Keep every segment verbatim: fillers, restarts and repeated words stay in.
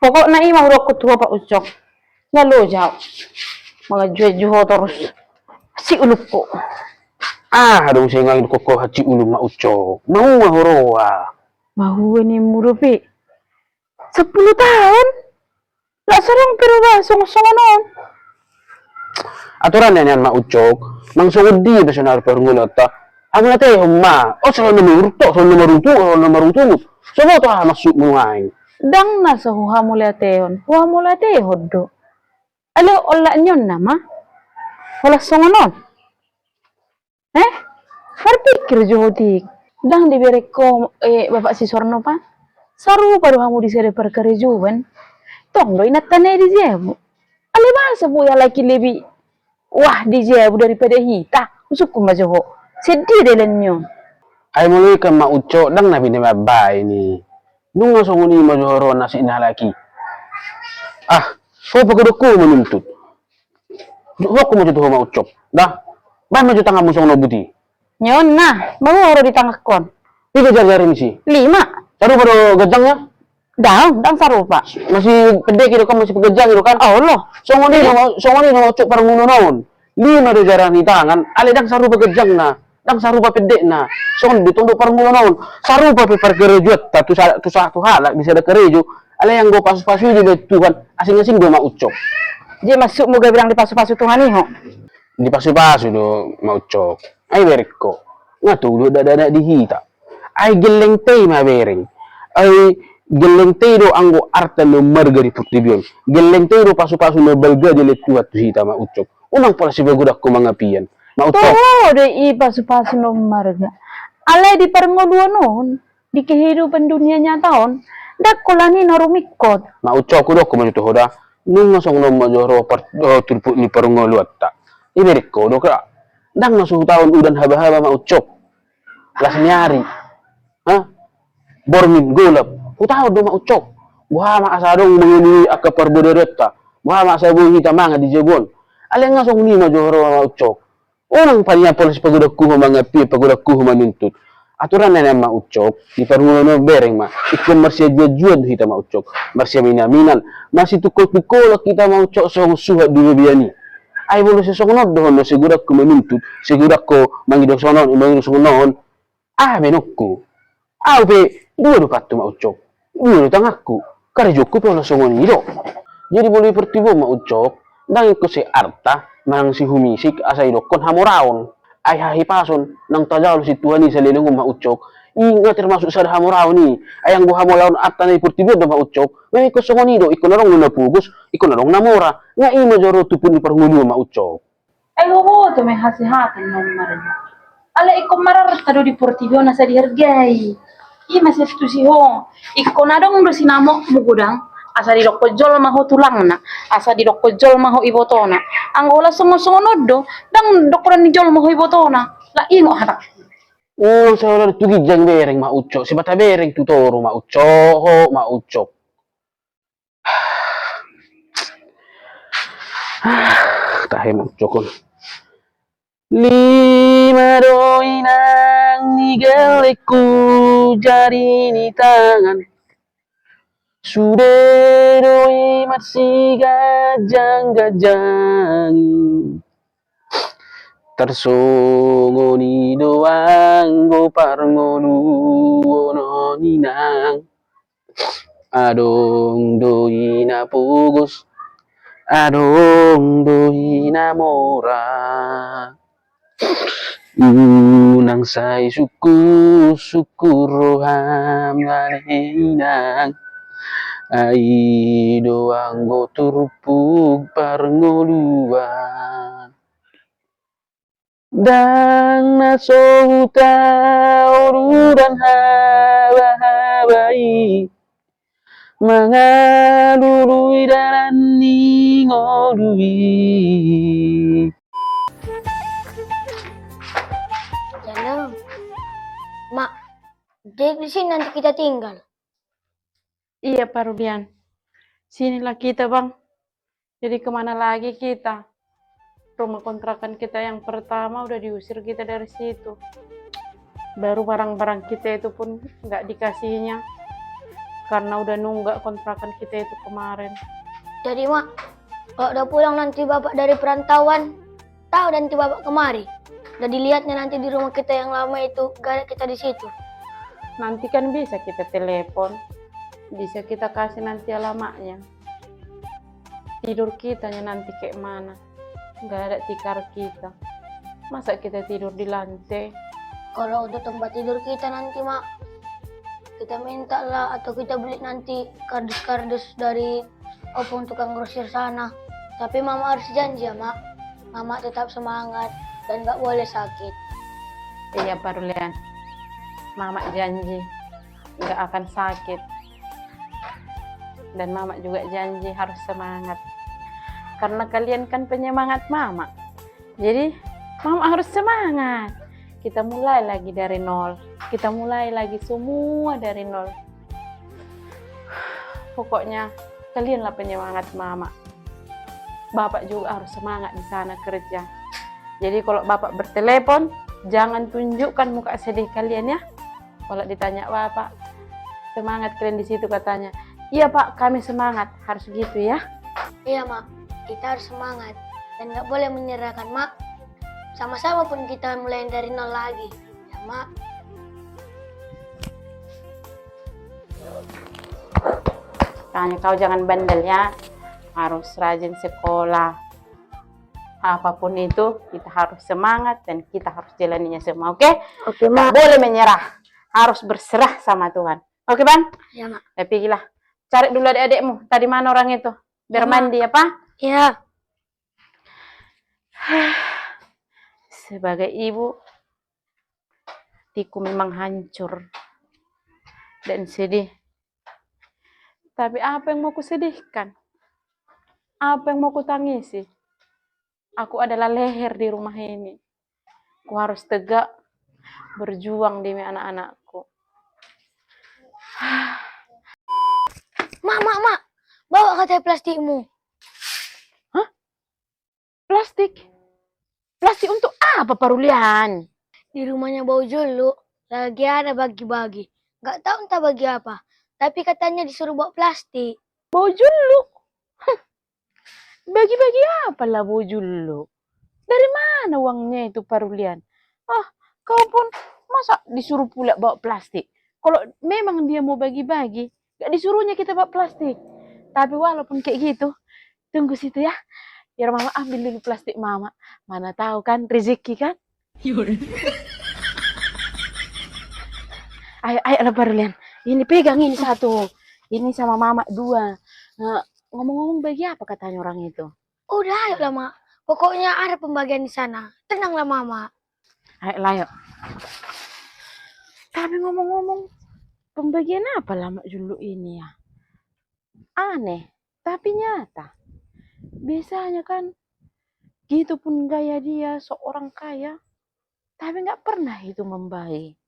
Pokokna i ma hudokkon tu ho Pak Ucok. Nga loja au. Mangajuaju ho torus. Hansit ulungku. Ah, adong seng ngangi dokkon ho hansit ulung Mak Ucok. Mahua ho roa. Mahua nimmu dope. Sampulu taon. Nga so adong pe roa songon-songon on. Aturan na nian Mak Ucok, nang songon dia pe saonari parngoluanta, hamauliatehon ma. O, songon na marungut, songon na marungut, songon na marungut. Songon na maksudmu nuaeng. Ndang na so huhamauliatehon, huhamauliatehon do. Alai olat ni on nama. Olat songon on. Eh? Marpikir jo ho, Tik. Ndang dibereng ho, eh, Bapak Sisorno, Pak? Sarupa do hamu di sada parkarejoan. Tong do inanta na i di jabu. Alai boasa boi halak i lebih wah di jabu daripada hita? Husungkun ma jo ho. Songon dia dalan ni on. Ai molo i kan Mak Ucok, ndang na bine mambaen i. Nunga songon i ma jo roa nasib ni halak i. Ah, ho pagodangku manuntut. Dokkon ma jo tu ho Mak Ucok. Da, baen ma jo tanganmu songon on buti. Ni on na, mahua ro di tanganhon? Piga jari-jari ni si? Lima. Sarupa do ganjangna? Ndang, ndang sarupa. Masih pendek i do kan, masih peganjang i do kan? Olo. Songon i do, songon i do Mak Ucok parngoluon on. Lima do jara ni tangan, alai ndang sarupa ganjangna. Ndang sarupa pendekna. Songon i do tong do parngoluon on. Sarupa pe parkarejoanta tu sa-, tu sa-, tu halak di sada karejo. Alai anggo pasu-pasu i dibaen Tuhan, asing-asing do Mak Ucok. Jadi maksudmu gabe ndang dipasu-pasu Tuhan i ho? Dipasu-pasu do Mak Ucok. Ai bereng ho. Nga tolu dakdanak di hita. Ai gelleng tei ma bereng. Ai gelleng tei do anggo arta na marga di portibi on. Gelleng tei do pasu-pasu na balga dilehon Tuhan tu hita Mak Ucok. Unang pola sipagodangku mangapian. Mak Ucok. Toho do i pasu-pasu na marga. Alai di parngoluon on, di kehidupan dunia nyata on, ndang holan i na rumingkot. Mak Ucok, hudokkon ma jo tu ho da. Nunga songon on ma jo roa par-, roa turpuk ni parngoluanta. Dibereng ho do ka. Ndang na so hutaon udan haba-haba Mak Ucok. Las ni ari. Ha? Borngin, golap. Hutaon do Mak Ucok. Boha ma asa adong mangalului angka parbodarionta. Boha ma asa boi hita mangan di jabu on. Alai nga songon i ma jo roa Mak Ucok. Unang panian pola sipagodangku ho mangapian, pagodangku ho manuntut. Aturan na nian Mak Ucok, di parngoluon on bereng ma. Ingkon marsianjuan-juan do hita Mak Ucok. Marsiamin-aminan. Marsitungkol-tungkolan hita Mak Ucok songon suhat di robean i. Ai molo so songon on dohononmu, sigodangku manuntut, sigodangku mangido songon on, mangido songon on. Aha baenonku? Au pe dua do pathu Mak Ucok. Dua do tanganku. Karejoku pe olo songon i do. Jadi molo di portibi on Mak Ucok, ndang ingkon sai arta, manang sihumisik asa didokkon hamoraon. Ai hahipason, naung tajalo sian Tuhan i saleleng on Mak Ucok. I nga termasuk sada hamoraon i. Ai anggo hamoraon arta na di portibi on do Mak Ucok. Memang ingkon songon i do, ingkon adong do na pogos, ingkon adong na mora. Nga i ma jo roa turpuk ni parngoluon Mak Ucok. Ai huboto ma i hasehatan na ummarga. Alai ingkon mararta do di portibi on asa dihargai. I ma sian tusi ho. Ingkon adong do sinamotmu godang, asa didokkon jolma ho tulangna, asa didokkon jolma ho ibotona. Anggo holan songon-songon on do, ndang dohonon ni jolma ho ibotona. Lah ingot hata. Unang sai holan tu ginjang bereng Mak Ucok, sai bata bereng tu toru Mak Ucok, ho Mak Ucok. Tahe Mak Ucok on. Lima do inang ni gellengku, jari ni tangan. Sude do i marsiganjang-ganjang i. Tarsongon i do anggo parngoluon on inang. Adong do i na pogos, adong do i na mora. Unang sai sungkun-sungkun roham ale inang. Ai do anggo turpuk parngoluan. Ndang na so hutaon udan haba-haba i, mangalului dalan ni ngolu i. Jangan. Mak, jadi di sini nanti kita tinggal. Iya, Parbian. Sinilah kita, Bang. Jadi kemana lagi kita? Rumah kontrakan kita yang pertama udah diusir kita dari situ. Baru barang-barang kita itu pun nggak dikasihnya. karena udah nunggak kontrakan kita itu kemarin. Jadi, Mak, kalau udah pulang nanti Bapak dari perantauan, tahu nanti Bapak kemari. Udah dilihatnya nanti di rumah kita yang lama itu, gak ada kita di situ. Nanti kan bisa kita telepon, bisa kita kasih nanti alamatnya. Tidur kitanya nanti kayak mana? Gak ada tikar kita. Masa kita tidur di lantai? Kalau untuk tempat tidur kita nanti, Mak, kita minta lah atau kita beli nanti kardus-kardus dari opung tukang grosir sana. Tapi Mama harus janji ya, Mak. Mama tetap semangat dan gak boleh sakit. Iya, Parlian. Mama janji gak akan sakit. Dan Mama juga janji harus semangat. Karena kalian kan penyemangat Mama. Jadi, Mama harus semangat. Kita mulai lagi dari nol. Kita mulai lagi semua dari nol. Pokoknya, kalianlah penyemangat Mama. Bapak juga harus semangat di sana kerja. Jadi, kalau Bapak bertelepon, jangan tunjukkan muka sedih kalian, ya. Kalau ditanya Bapak, "Semangat kalian di situ," katanya, "Iya, Pak, kami semangat." Harus gitu, ya. Iya, Mak. Kita harus semangat. Dan nggak boleh menyerah, kan, Mak? Sama-sama pun kita mulai dari nol lagi. Ya, Mak. Makanya kau jangan bandel, ya. Harus rajin sekolah. Apapun itu, kita harus semangat dan kita harus jalaninya semua, oke? Oke, Mak. Nggak boleh menyerah. Harus berserah sama Tuhan. Oke, Bang? Iya, Mak. Ya, pergilah. Cari dulu adik-adikmu. Tadi mana orang itu? Biar mandi, ya, Pak? Iya. Sebagai ibu, hatiku memang hancur dan sedih. Tapi apa yang mau kusedihkan? Apa yang mau kutangisi? Aku adalah leher di rumah ini. Ku harus tegak berjuang demi anak-anakku. Mak, Mak, Mak. Bawa katanya plastikmu. Hah? Plastik? Plastik untuk apa, Parlian? Di rumahnya Bau Julu lagi ada bagi-bagi. Nggak tahu entah bagi apa. Tapi katanya disuruh bawa plastik. Bau Julu? Bagi-bagi apa lah Bau Julu? Dari mana uangnya itu, Parlian? Ah, kau pun masa disuruh pula bawa plastik? Kalau memang dia mau bagi-bagi, gak disuruhnya kita bawa plastik. Tapi walaupun kayak gitu, tunggu situ ya. Biar Mama ambil dulu plastik Mama. Mana tahu kan, rezeki kan? Ayo, ayo lah, Parlian. Ini pegang ini satu. Ini sama Mama dua. Nah, ngomong-ngomong, bagi apa katanya orang itu? Udah, ayo lah, Mak. Pokoknya ada pembagian di sana. Tenanglah, Mama. Ayo lah, yuk. Tapi ngomong-ngomong, pembagian apa lah Mak Julu ini ya? Aneh, tapi nyata. Biasanya kan, gitu pun gaya dia seorang kaya, tapi nggak pernah itu membagi.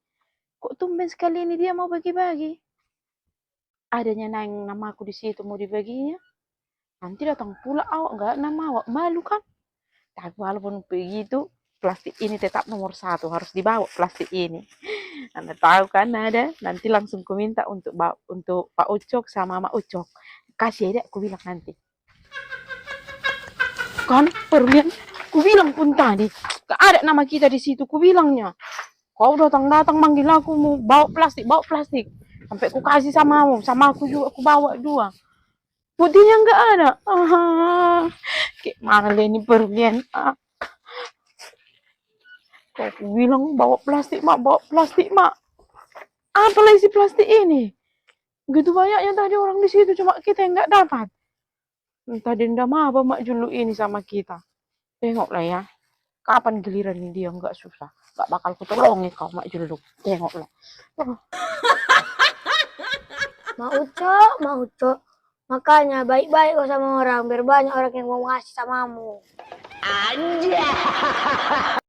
Kok tumben sekali ini dia mau bagi-bagi? Adanya naeng namaku di situ mau dibaginya. Nanti datang pula awak, nggak nama awak malu kan? Tapi walaupun begitu, plastik ini tetap nomor satu, harus dibawa plastik ini. Anda tahu kan ada, nanti langsung ku minta untuk ba-, untuk Pak Ucok sama Mak Ucok. Kasih ya, Dek, ku bilang nanti. Kan, Parlian, ku bilang pun tadi, gak ada nama kita di situ, ku bilangnya. Kau datang-datang manggil aku, mau bawa plastik, bawa plastik. Sampai ku kasih sama mu, sama aku juga ku bawa dua. Buktinya nggak ada. Ah, kayak mana ini, Parlian? Ah. Kau ku bilang, "Bawa plastik, Mak, bawa plastik, Mak." Apalah isi plastik ini? Gitu banyaknya tadi orang di situ, cuma kita yang nggak dapat. Entah dendam apa Mak Julu ini sama kita. Tengoklah ya, kapan giliran ini dia nggak susah. Nggak bakal kutolongi kau, Mak Julu. Tengoklah. Oh. Mak Ucok, Mak Ucok. Makanya baik-baik kau sama orang, biar banyak orang yang mau ngasih samamu. Anjay.